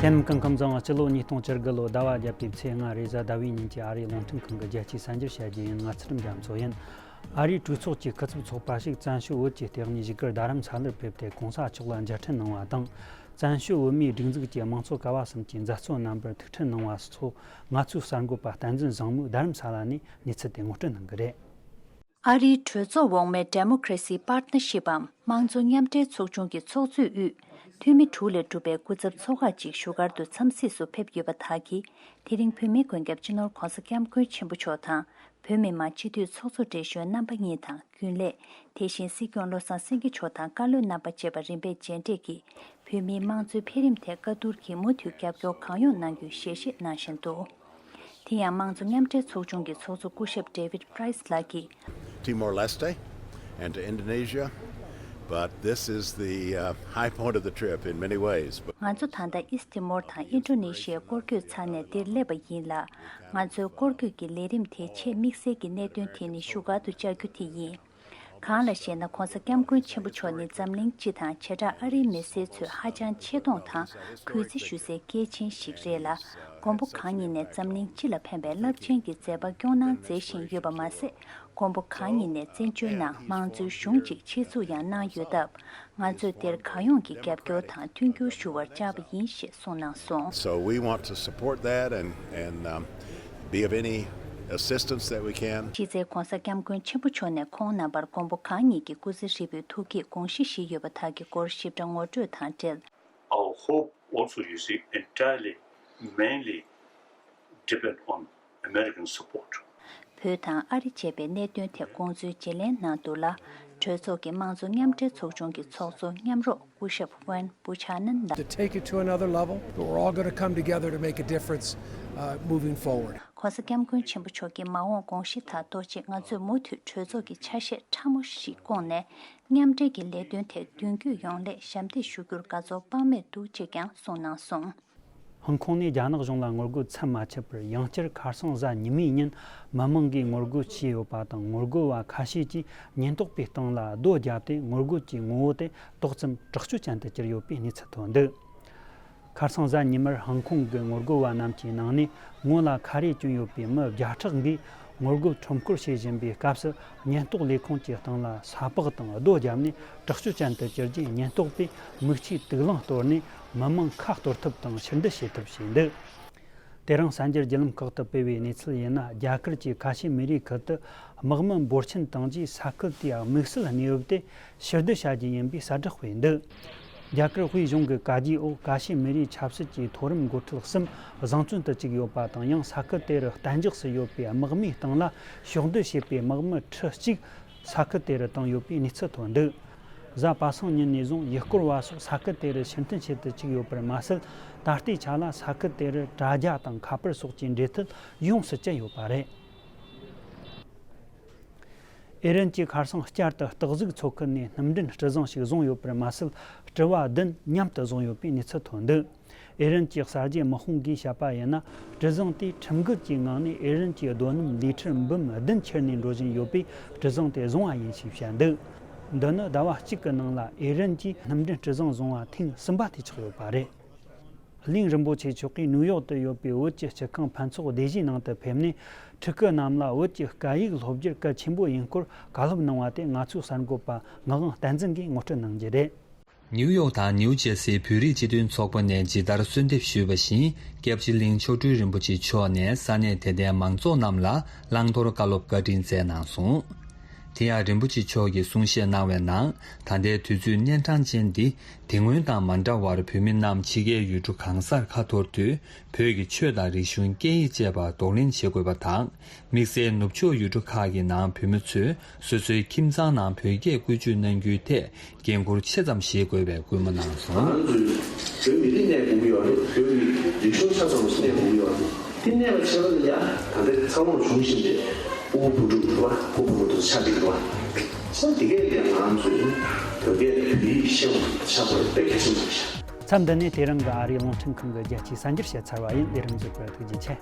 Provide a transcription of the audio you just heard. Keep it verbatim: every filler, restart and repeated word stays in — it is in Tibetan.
དེ་རིང་སྐུ་ཁམས་བཟང་། སྤྱི་ལོ་ཉིས་སྟོང་བཅུ་དགུ་ལོ་ཟླ་བ་བརྒྱད་པའི་ཚེས་ལྔ་རེས་གཟའ་ཟླ་བའི་ཉིན་གྱི་ཨ་རིའི་རླུང་འཕྲིན་ཁང་གི་རྒྱལ་སྤྱིའི་གསར་འགྱུར་བཤད་རྒྱུ་ཡིན། ང་ཚེ་རིང་རྒྱ་མཚོ་ཡིན། ཨ་རིའི་གྲོས་ཚོགས་ཀྱི་སྐུ་ཚབ་ཚོགས་པ་ཞིག་བཙན་བྱོལ་བོད་ཀྱི་ལྟེ་གནས་བཞུགས་སྒར་རྡ་རམ་ས་ལར་ཕེབས་ཏེ་གོང་ས་མཆོག་ལ་མཇལ་འཕྲད་གནང་བ་དང་། བཙན་བྱོལ་བོད་མིའི་སྒྲིག་འཛུགས་ཀྱི་དམངས་གཙོ་ཀ་བ་གསུམ་གྱི་མཛད་གཙོ་རྣམ་པར་ཐུག་འཕྲད་གནང་བ་སོགས་ང་ཚོའི་གསར་འགོད་པ་བསྟན་འཛིན་བཟང་མོས་རྡ་རམ་ས་ལ་ནས་གནས་ཚུལ་དེ་ངོ་སྤྲོད་གནང་གི་རེད། ཨ་རིའི་གྲོས་ཚོགས་འོག་མའི་Democracy Partnership འམ་དམངས་གཙོ་མཉམ་འབྲེལ་ཚོགས་ཆུང་གི་ཚོགས་གཙོས་དབུས་འཐུས་མི་དྲུག་ལས་གྲུབ་པའི་སྐུ་ཚབ་ཚོགས་ཁག་ཅིག་བཞུགས་སྒར་དུ་འཚམས་གཟིགས་སུ་ཕེབས་ཡོད་པ་དག་གིས། དེ་རིང་བོད་མིའི་མགོན་སྐྱབས་སྤྱི་ནོར་༧གོང་ས་༧སྐྱབས་མགོན་ཆེན་པོ་མཆོག་དང་། བོད་མི་མང་སྤྱི་འཐུས་ཚོགས་གཙོ་བགྲེས་གཞོན་རྣམ་པ་གཉིས་དང་། རྒྱུན་ལས། དེ་བཞིན་སྲིད་སྐྱོང་བློ་བཟང་སེང་གེ་མཆོག་དང་བཀའ་བློན་རྣམ་པ་བཅས་པ་རིམ་པས་མཇལ་འཕྲད་ཀྱིས། བོད་མིའི་དམངས་གཙོའི་འཕེལ་རིམ་ཐད་བཀའ་བསྡུར་གྱིས་མུ་མཐུད་རྒྱབ་སྐྱོར་གང་ཡོང་གནང་རྒྱུའི་ཞལ་བཞེས་གནང་བཞིན་འདུག། དེ་ཡང་དམངས་གཙོ་མཉམ་འབྲེལ་ཚོགས་ཆུང་གི་ཚོགས་གཙོ་སྐུ་ཞབས་David Price ལགས་ཀྱིས། Timor-Leste and to Indonesia, but this is the uh, high point of the trip in many ways. But ང་ཚོ་ད་ལྟ་ཨིསྟ་ཏི་མོར་དང་ཨིན་ཌོ་ནེ་ཤི་ཡའི་སྐོར་སྐྱོད་ཚར་ནས་འདིར་སླེབས་པ་ཡིན་ལ། ང་ཚོའི་སྐོར་སྐྱོད་ཀྱི་ལས་རིམ་དེའི་ཆེས་དམིགས་བསལ་གྱི་གནད་དོན་དེ་ནི་བཞུགས་སྒར་དུ་བཅར་རྒྱུ་དེ་ཡིན། གང་ལ་ཞེ་ན། ྋགོང་ས་ྋསྐྱབས་མགོན་ཆེན་པོ་མཆོག་ནི་འཛམ་གླིང་སྤྱི་དང་བྱེ་བྲག་ཨ་རིའི་མི་སེར་ཚོས་ཧ་ཅང་ཆེ་མཐོང་དང་གུས་བརྩི་ཞུ་སའི་སྐྱེས་ཆེན་ཞིག་རེད་ལ། མགོན་པོ་གང་ཉིད་ནས་འཛམ་གླིང་སྤྱི་ལ་ཕན་པའི་རླབས་ཆེན་གྱི་མཛད་པ་སྐྱོང་གནང་མཛད་བཞིན་ཡོད་པ་མ་ཟད། མགོན་པོ་གང་ཉིད་ནས་བཙན་བྱོལ་ནང་དམངས་གཙོའི་གཞུང་ཅིག་ཆེད་འཛུགས་ཡང་གནང་ཡོད་སྟབས། ང་ཚོས་འདིར་གང་ཡོང་གི་རྒྱབ་སྐྱོར་དང་མཐུན་འགྱུར་ཞུ་བར་བཅར་བ་ཡིན་ཞེས་གསུངས་གནང་སོང་། So we want to support that and, and um, be of any assistance that we can. གཞི་རྩའི་ྋགོང་ས་ྋསྐྱབས་མགོན་ཆེན་པོ་མཆོག་ནས་ཁོང་རྣམ་པར་མགོན་པོ་གང་ཉིད་ཀྱི་སྐུ་ཚེ་ཧྲིལ་པོའི་ཐུགས་བསྐྱེད་དགོངས་གཞི་བཞེས་ཡོད་པ་དག་གི་སྐོར་ཞིབ་ཕྲ་ངོ་སྤྲོད་དང་འབྲེལ། Our hope also, you see, entirely, mainly depend on American support. བོད་དང་ཨ་རི་བཅས་པའི་གནད་དོན་ཐད་དགོངས་ཚུལ་བརྗེ་ལེན་གནང་འདུག་ལ། གྲོས་ཚོགས་ཀྱི་དམངས་གཙོ་མཉམ་འབྲེལ་ཚོགས་ཆུང་གི་ཚོགས་གཙོ་མཉམ་རོགས་སྐུ་ཞབས་Win Buchanan ལགས། To take it to another level, but we're all going to come together to make a difference uh, moving forward. ྋགོང་ས་ྋསྐྱབས་མགོན་ཆེན་པོ་མཆོག་གི་མ་འོངས་དགོངས་གཞི་དང་ལྟོ་ཆས་ང་ཚོས་མུ་མཐུད་གྲོས་ཚོགས་ཀྱི་ཆ་ཤས་ཕྲ་མོ་ཞིག་བསྐོངས་ནས། མཉམ་འབྲེལ་གྱི་ལས་དོན་ཐད་མདུན་སྐྱོད་ཡོང་སླད་ཞབས་འདེགས་ཞུ་རྒྱུར་དགའ་ཚོར་དཔག་མེད་འདུག་ཅེས་ཀྱང་གསུངས་གནང་སོང་། ཧང་ཀོང་ནས་རྒྱ་ནག་གཞུང་ལ་ངོ་རྒོལ་མཚམས་མ་ཆད་པར་ཡང་བསྐྱར་ཁ་སང་གཟའ་ཉི་མའི་ཉིན་མི་མང་གིས་ངོ་རྒོལ་བྱས་ཡོད་པ་དང་། ངོ་རྒོལ་བ་ཁ་ཤས་ཀྱིས་ཉེན་རྟོག་པའི་སྟེང་ལ་རྡོ་བརྒྱབ་སྟེ་ངོ་རྒོལ་གྱི་ངོ་བོ་དེ་ཏོག་ཙམ་དྲག་སྤྱོད་ཅན་དུ་གྱུར་ཡོད་པའི་གནས་ཚུལ་ཐོན་འདུག། ཁ་སང་གཟའ་ཉི་མར་ཧང་ཀོང་གི་ངོ་རྒོལ་བ་རྣམས་ཀྱི་ནང་ནས་ངོ་ལ་ཁ་རས་གྱོན་ཡོད་པའི་མི་བརྒྱ་ཕྲག་འགས་ངོ་རྒོལ་ཁྲོམ་སྐོར་བྱེད་བཞིན་པའི་སྐབས་སུ། ཉེན་རྟོག་ལས་ཁུངས་ཀྱི་སྟེང་ལ་ས་ཕག་དང་རྡོ་བརྒྱབ་ནས་དྲག་སྤྱོད་ཅན་དུ་གྱུར་རྗེས། ཉེན་རྟོག་པས་མིག་ཆུའི་དུག་རླངས་གཏོར་ནས་མི་མང་ཁ་གཏོར་ཐབས་དང་ཕྱིར་འདུད་བྱེད་ཐབས་བྱས་འདུག། དེ་རིང་གསར་འགྱུར་བརྒྱུད་ལམ་ཁག་ཏུ་སྤེལ་བའི་གནས་ཚུལ་ཡིན་ན། རྒྱ་གར་གྱི་ཀ་ཤི་མི་རའི་ཁུལ་དུ་དམག་མི་འབོར་ཆེན་བཏང་རྗེས། ས་ཁུལ་དེའི་དམིགས་བསལ་གནས་བབ་དེ་ཕྱིར་བསྡུ་བྱ་རྒྱུ་ཡིན་པའི་གསལ་བསྒྲགས་སྤེལ་འདུག། རྒྱ་གར་དབུས་གཞུང་གི་བཀའ་རྒྱའི་འོག་ཀ་ཤི་མི་རའི་ཆབ་སྲིད་ཀྱི་མཐོ་རིམ་འགོ་ཁྲིད་གསུམ་བཟང་བཙོན་དུ་བཅུག་ཡོད་པ་དང་། ཡང་ས་ཁུལ་དེ་རུ་གཏན་འཇགས་སུ་ཡོད་པའི་དམག་མིའི་སྟེང་ལ་ཕྱོགས་བསྡུ་བྱས་པའི་དམག་མི་ཁྲི་གཅིག་ས་ཁུལ་དེ་རུ་བཏང་ཡོད་པའི་གནས་ཚུལ་ཐོན་འདུག། གཟའ་པ་སངས་ཉིན་ནས་བཟུང་ཡུལ་སྐོར་བ་སོགས་ས་ཁུལ་དེ་རུ་ཕྱིར་འཐེན་བྱེད་དུ་བཅུག་ཡོད་པར་མ་ཟད། ད་ལྟའི་ཆ་ལ་ས་ཁུལ་དེ་རུ་དྲ་རྒྱ་དང་ཁ་པར་སོགས་ཀྱི་འབྲེལ་མཐུད་ཡོངས་སུ་བཅད་ཡོད་པ་རེད། ཨེ་རན་གྱིས་ཁ་སང་བསྐྱར་དུ་སྟག་གཟིག་མཚོ་ཁུལ་ནས་སྣུམ་འདྲེན་སྤྲུལ་བཟང་ཞིག་བཟུང་ཡོད་པར་མ་ཟད། སྤྲུལ་བ་བདུན་མཉམ་དུ་བཟུང་ཡོད་པའི་གནས་ཚུལ་ཐོན་འདུག། ཨེ་རན་གྱི་གསར་བརྗེ་དམག་དཔུང་གིས་བཤད་པ་ཡིན་ན། སྤྲུལ་བཟང་དེས་ཁྲིམས་འགལ་གྱི་ངང་ནས་ཨེ་རན་གྱི་རྡོ་སྣུམ་ལི་ཁྲིར་འབུམ་བདུན་ཁྱེར་ནས་འགྲོ་བཞིན་ཡོད་པས། སྤྲུལ་བཟང་དེ་བཟུང་བ་ཡིན་ཞེས་བཤད་འདུག། འདི་ནི་ཟླ་བ་གཅིག་གི་ནང་ལ་ཨེ་རན་གྱིས་སྣུམ་འདྲེན་སྤྲུལ་བཟང་བཟུང་བ་ཐེངས་གསུམ་པ་དེ་ཆགས་ཡོད་པ་རེད། གླིང་རིན་པོ་ཆེ་མཆོག་གིས་ནིའུ་ཡོག་ཏུ་ཡོད་པའི་བོད་ཀྱི་སྤྱི་ཁང་ཕུན་ཚོགས་སྡེ་བཞིའི་ནང་དུ་ཕེབས་ནས། ཕྲུ་གུ་རྣམས་ལ་བོད་ཀྱི་སྐད་ཡིག་སློབ་རྒྱུར་གལ་ཆེན་པོ་ཡིན་སྐོར་བཀའ་སློབ་གནང་བ་དེ་ང་ཚོའི་གསར་འགོད་པ་ངག་དབང་བསྟན་འཛིན་གྱིས་ངོ་སྤྲོད་གནང་རྒྱུ་རེད། ནིའུ་ཡོག་དང་ནིའུ་ཇེར་སིའི་བོད་རིགས་སྤྱི་མཐུན་ཚོགས་པ་ནས་ཇི་ལྟར་གསོལ་འདེབས་ཞུས་པ་བཞིན། སྐྱབས་རྗེ་གླིང་མཆོག་སྤྲུལ་རིན་པོ་ཆེ་མཆོག་ནས་ས་གནས་དེ་མཐའི་མང་ཚོགས་རྣམས་ལ་བླང་དོར་བཀའ་སློབ་བཀའ་དྲིན་སྩལ་གནང་སོང་། དེ་ཡང་རིན་པོ་ཆེ་མཆོག་གིས་གསུང་བཤད་གནང་བའི་ནང་། ད་ལྟའི་དུས་ཚོད་གཉན་འཕྲང་ཅན་འདི། དེ་སྔོན་དང་མ་འདྲ་བར་བོད་མི་རྣམས་ཕྱི་རྒྱལ་ཡུལ་གྲུ་གང་སར་ཁ་འཐོར་དུས། བོད་ཀྱི་ཆོས་དང་རིག་གཞུང་སྐད་ཡིག་བཅས་པ་གདོང་ལེན་བྱེད་དགོས་པ་དང་། དམིགས་བསལ་ནུབ་ཕྱོགས་ཡུལ་གྲུ་ཁག་གི་ནང་བོད་མི་ཚོས་སོ་སོའི་ཁྱིམ་ཚང་ནང་བོད་སྐད་བཀོལ་སྤྱོད་གནང་རྒྱུའི་ཐད་འགན་འཁུར་ཆེ་ཙམ་བཞེས་དགོས་པའི་སྐུལ་མ་གནང་སོང་། ང་ཚོས་བོད་མི་རིགས་གནས་དགོས་ཀྱི་ཡོད་རེད། བོད་ཀྱི་རིག་གཞུང་ཆ་ཚང་གནས་དགོས་ཀྱི་ཡོད་རེད། དེ་གནས་པ་བྱས་པ་ལ་ཡ། ད་ལྟའི་འཚར་ལོངས་བྱུང་བཞིན་པའི་ཕྲུ་གུ་བུ་ཕྲུག་འདུག་བ། ཕྲུ་གུ་བུ་ཕྲུག་ཆགས་ཀྱི་འདུག་བ། ས་དེ་གས་ལ་ང་ཚོས་བོད་སྐད་དང་བོད་ཡིག་ཤེས་པ་ཆགས་པ་དཔེ་གལ་ཆེན་པོ་རེད་ཤག། མཚམས་འདི་ནས་དེ་རིང་གི་ཨ་རིའི་རླུང་འཕྲིན་ཁང་གི་རྒྱལ་སྤྱིའི་གསར་འགྱུར་བཤད་ཚར་བ་ཡིན། ལས་རིམ་གཟིགས་པར་ཐུགས་རྗེ་ཆེ།